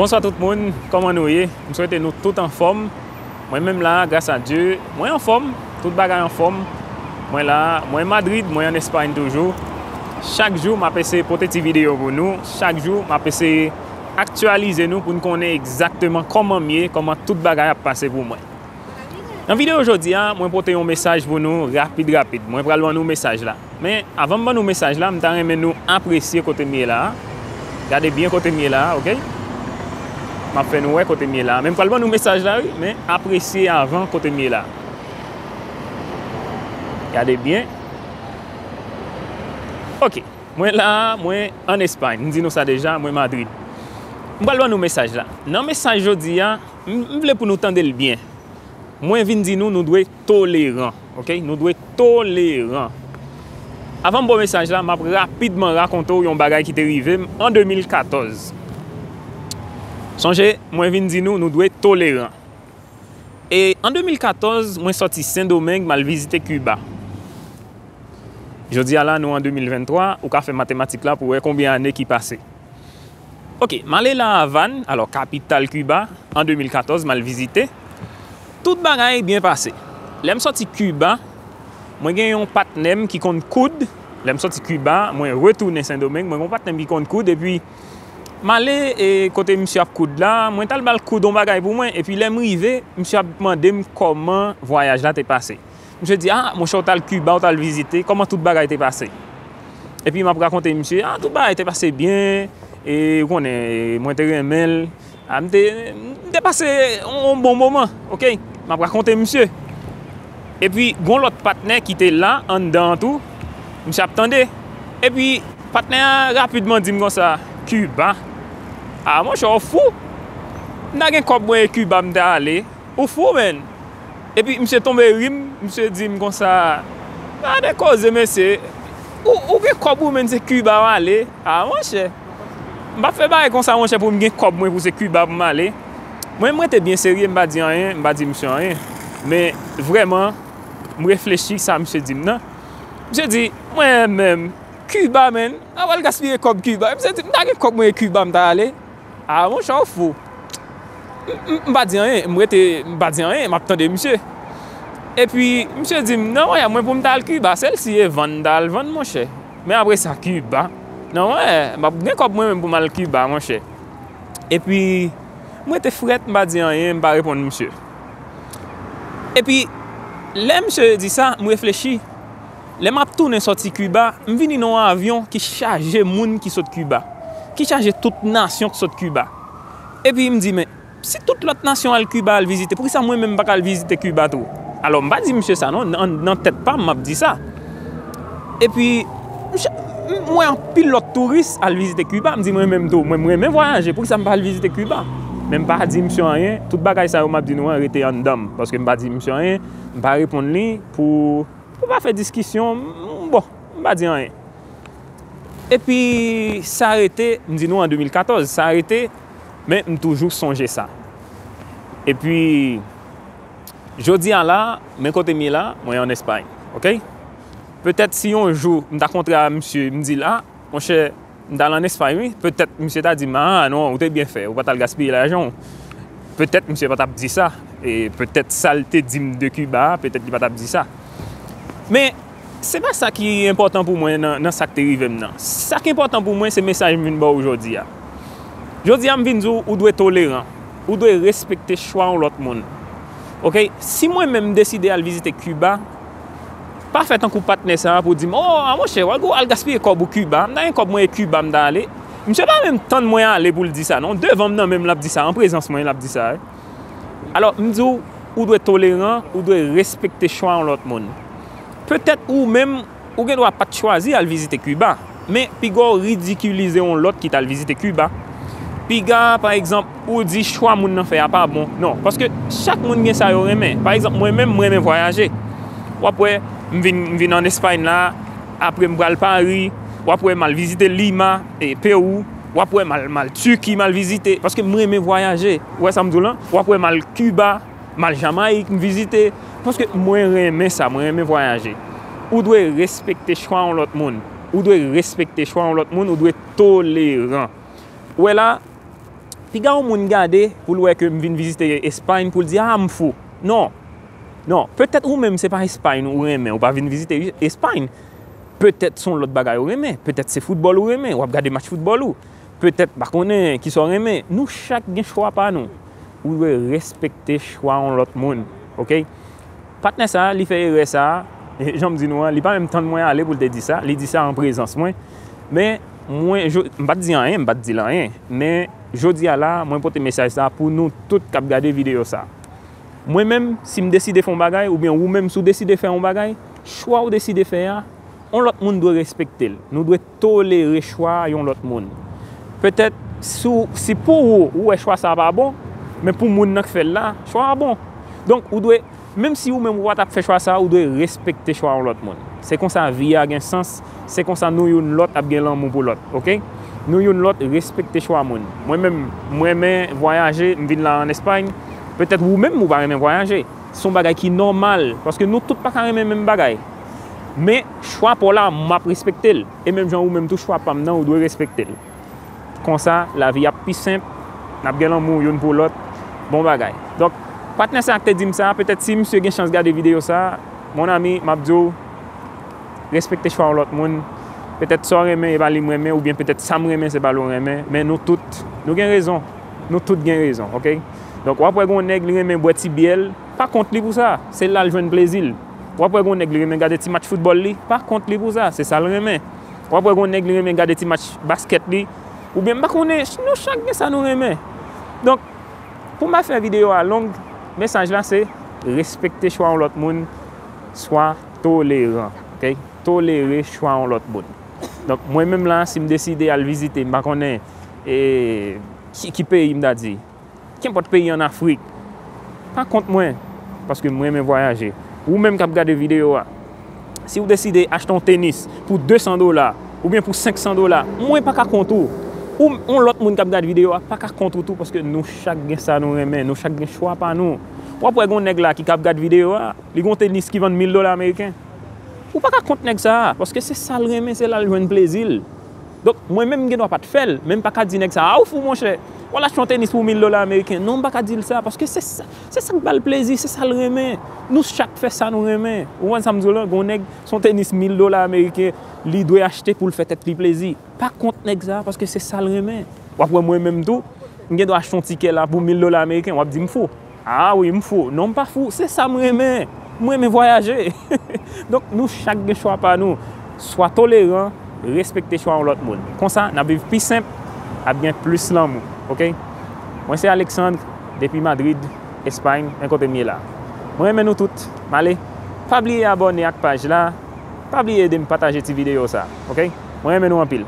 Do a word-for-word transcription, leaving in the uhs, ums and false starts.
Bonswa tout moun, kòman nou ye? M swete nou tout anfòm. Mwen menm la, gras a Dye, mwen anfòm, tout bagay anfòm. Mwen la, mwen Madrid, mwen ann Espay toujou. Chak jou, m ap eseye pote ti videyo pou nou. Chak jou, m ap eseye aktyalize nou pou n konnen egzakteman kòman m ye, kòman tout bagay ap pase pou mwen. Nan videyo jodi a, mwen pote yon mesaj pou nou rapid rapid. Mwen pral ban nou mesaj la. Men, avan m ban nou mesaj la, m ta renmen nou apresye kote m ye la a. Gade byen kote m ye la a, oke? M ap fè nou wè kote m ye la a. Men m pral ban nou mesaj la, wi, men apresye avan kote m ye la a. Gade byen. Oke, mwen la a, mwen ann Espay. M di nou sa deja, mwen Madrid. M pral ban nou mesaj la. Nan mesaj jodi a, m, m vle pou nou tande l byen. Mwen vin di nou, nou dwe toleran, oke? Nou dwe toleran. Avan m ba w mesaj la, m ap rapidman rakonte w yon bagay ki te rive m an de mil katòz. Sonje, mwen vin di nou, nou dwe toleran. E an de mil katòz, mwen sòti Sendomeng, m al vizite Kiba. Jodi a la, nou an de mil venntwa, ou ka fè matematik la pou w wè konbyen ane ki pase. Oke, m ale La Avàn, alò kapital Kiba, an de mil katòz, m al vizite. Tout bagay byen pase. Lè m sòti Kiba, mwen gen yon patnè m ki konn koud. Lè m sòti Kiba, mwen retounen Sendomeng, mwen gen yon patnè m ki konn koud, epi m ale, e, kote misye ap koud la, mwen t al ba l koud yon bagay pou mwen, epi lè m rive, misye ap mande m kòman vwayaj la te pase. Misye di, "Ah, monchè, w t al Kiba, w t al vizite, kòman tout bagay te pase?" Epi m ap rakonte misye, "Ah, tout bagay te pase byen, e, ou konnen, mwen te renmen l, ah, m te, m te pase yon, yon bon moman, oke?" M ap rakonte misye. Epi, gon lòt patnè ki te la, anndan an tou, misye ap tande. Epi, patnè a rapidman di m konsa, "Kiba? Ah, monchè, w fou? M ta gen kòb mwen e Kiba m ta ale." Ou fou, menn. Epi misye tonbe ri m, misye di m konsa, "Gade koze, mesye. Ou, ou gen kòb ou, menn, se Kiba w ale. Ah, monchè. M p ap fè bagay konsa, monchè, pou m gen kòb mwen, pou se Kiba pou m ale." Mwen, mwen te byen serye, m pa di anyen, m pa di misye anyen. Men, vrèman, m reflechi sa misye di m nan. Misye di, "Mwen menm, Kiba, menn. A w al gaspiye kòb Kiba." Misye di, "M ta gen kòb mwen e Kiba, m ta ale." Ah, monchè, w fou. M, m, m pa di anyen, m rete, m pa di anyen, m ap tande misye. Epi, misye di m, "Non, wè, mwen pou m ta al Kiba, sèl si e vann m ta al vann, monchè. Men apre sa, Kiba. Non, wè, m ap gen kòb mwen menm pou m al Kiba, monchè." Epi, m rete frèt, m pa di anyen, m pa reponn misye. Epi, lè misye di sa, m reflechi. Lè m ap tounen sòti Kiba, m vini nan yon avyon ki chaje moun ki sot Kiba, ki chaje tout nasyon ki sot Kiba. Epi m di, "Men, si tout lòt nasyon al Kiba al vizite, poukisa mwen menm m pa ka al vizite Kiba tou?" Alò, m pa di misye sa non, nan, nan tèt pa m, m ap di sa. Epi, m ch-, m wè anpil lòt touris al vizite Kiba, m di, "Mwen menm tou, mwen, m renmen vwayaje, poukisa m pa al vizite Kiba?" Men m pa di misye anyen, tout bagay sa yo m ap di nou an rete anndan m, paske m pa di misye anyen, m pa reponn li pou Pou pa fè diskisyon, m, bon, m pa di anyen. Epi, sa rete, m di nou an de mil katòz, sa rete, men m toujou sonje sa. Epi, jodi a la, men kote m ye la, mwen ann Espay, oke? Petèt si yon jou m ta kontre a misye, m di l, "Ah, monchè, m t al ann Espay, wi." Petèt misye ta di m, "Ah, non, ou te byen fè, ou pa t al gaspiye lajan w." Petèt misye pa t ap di sa. E petèt sa l te di m de Kiba a, petèt li pa t ap di sa. Men, se pa sa ki enpòtan pou mwen nan, nan sa k te rive m nan. Sa k enpòtan pou mwen, se mesaj m vin ba w jodi a. Jodi a, m vin di w, ou dwe toleran. Ou dwe respekte chwa yon lòt moun. Oke? Si mwen menm m deside al vizite Kiba, pa fè tankou patnè sa a pou di m, "Oh, a monchè, w al, w al gaspiye kòb ou Kiba. M ta gen kòb mwen e Kiba m ta ale." Misye pa menm tann mwen ale pou l di sa, non. Devan m nan menm l ap di sa, an prezans mwen l ap di sa, wi. Alò, m di w, ou dwe toleran, ou dwe respekte chwa yon lòt moun. Petèt ou menm, ou gen dwa pa t chwazi al vizite Kiba. Men, piga w ridikilize yon lòt ki t al vizite Kiba. Piga, pa egzanp, ou di chwa moun nan fè a pa bon. Non, paske chak moun gen sa yo renmen. Pa egzanp, mwen menm, mwen renmen vwayaje. W ap wè, m vin, m vin ann Espay la, apre m pral Pari, w ap wè m al vizite Lima, e, Pewou, w ap wè m al, m al Tiki, m al vizite, paske m renmen vwayaje. Ou wè sa m di w lan? W ap wè m al Kiba, m al Jamayik, m vizite, paske mwen renmen sa, mwen renmen vwayaje. Ou dwe respekte chwa yon lòt moun. Ou dwe respekte chwa yon lòt moun, ou dwe toleran. Ou wè la, Piga yon moun gade pou l wè ke m vin vizite Espay pou l di, "Ah, m fou." Non. Non. Petèt ou menm se pa Espay ou renmen, ou pa vin vizite Espay. Petèt se yon lòt bagay ou renmen. Petèt se foutbòl ou renmen. W ap gade match foutbòl ou. Petèt, pa konnen kisa w renmen. Nou chak gen chwa pa nou. Ou dwe respekte chwa yon lòt moun. Oke? Patnè sa a, li fè erè sa a. Jan m di nou an, li pa menm tann mwen ale pou l te di sa. Li di sa an prezans mwen. Men, mwen, jo- m pa t di anyen, m pa t di l anyen. Men, jodi a la, mwen pote mesaj sa a pou nou tout k ap gade videyo sa a. Mwen menm, si m deside fè yon bagay, oubyen ou menm, si w deside fè yon bagay, chwa w deside fè a, yon lòt moun dwe respekte l. Nou dwe tolere chwa yon lòt moun. Petèt, si w- si pou ou, ou wè chwa sa a pa bon, men pou moun nan k fè l la, chwa a bon. Donk, ou dwe, menm si ou menm ou pa t ap fè chwa sa a, ou dwe respekte chwa yon lòt moun. Se konsa vi a gen sans, se konsa nou youn lòt ap gen lanmou pou lòt, oke? Nou youn lòt respekte chwa moun. Mwen menm, mwen renmen vwayaje, m vin la an Espay. Petèt ou menm, ou pa renmen vwayaje. Se yon bagay ki nòmal, paske nou tout pa ka renmen menm bagay. Men, chwa pa w la, m ap respekte l. E menm jan ou menm tou, chwa pa m nan, ou dwe respekte l. Konsa, lavi ap pi senp, n ap gen lanmou youn pou lòt, bon bagay. Donk, patnè sa a k te di m sa, petèt si misye gen chans gade videyo sa, mon ami, m ap di w, respekte chwa yon lòt moun. Petèt sa w renmen, e pa li m renmen, oubyen petèt sa m renmen, se pa li w renmen. Men nou tout, nou gen rezon. Nou tout gen rezon, oke? Donk, w ap wè gen yon nèg, li renmen bwè ti byè l, pa kont li pou sa. Se la l jwenn plezi l. W ap wè gen yon nèg, li renmen gade ti match foutbòl li, pa kont li pou sa. Se sa l renmen. W ap wè gen yon nèg, li renmen gade ti match baskèt li. Oubyen, m pa konnen, nou chak gen sa nou renmen. Donk, pou m pa fè videyo a long, mesaj la se respekte chwa yon lòt moun, swa toleran, oke? Tolere chwa yon lòt moun. Donk, mwen menm la, si m deside al vizite, m pa konnen, e, ki, ki peyi m ta di, kenpòt peyi ann Afrik, pa kont mwen, paske mwen renmen vwayaje. Ou menm k ap gade videyo a, si w deside achte yon tenis pou de san dola, oubyen pou senk san dola, mwen pa ka kont ou. Ou, yon lòt moun k ap gade videyo a pa ka kont ou tou, paske nou chak gen sa nou renmen, nou chak gen chwa pa nou. W ap wè gen yon nèg la ki k ap gade videyo a, li gen yon tenis ki vann mil dola ameriken. Ou pa ka kont nèg sa a, paske se sa l renmen, se la l jwenn plezi l. Donk, mwen menm, m gen dwa pa t fè l, men m pa ka di nèg sa a, "A, ou fou, monchè. W al achte yon tenis pou mil dola ameriken." Non, m pa ka di l sa, paske se sa, se sa k ba l plezi, se sa l renmen. Nou chak fè sa nou renmen. Ou konprann sa m di w la? Gen yon nèg, se yon tenis mil dola ameriken, li dwe achte pou l fè tèt li plezi. Pa kont nèg sa a, paske se sa l renmen. W ap wè mwen menm tou, m gen dwa achte yon tikè la pou mil dola ameriken, w ap di m fou. A wi, m fou. Non, m pa fou. Se sa m renmen. M renmen vwayaje. Donk, nou chak gen chwa pa nou. Swa toleran, respekte chwa yon lòt moun. Konsa, n ap viv pi senp, ap gen plis lanmou. Oke? Mwen se Alexandre, depi Madrid, Espay, men kote m ye la. Mwen renmen nou tout. M ale. Pa bliye abòne ak paj la. Pa bliye ede m pataje ti videyo sa. Oke? Mwen renmen nou anpil.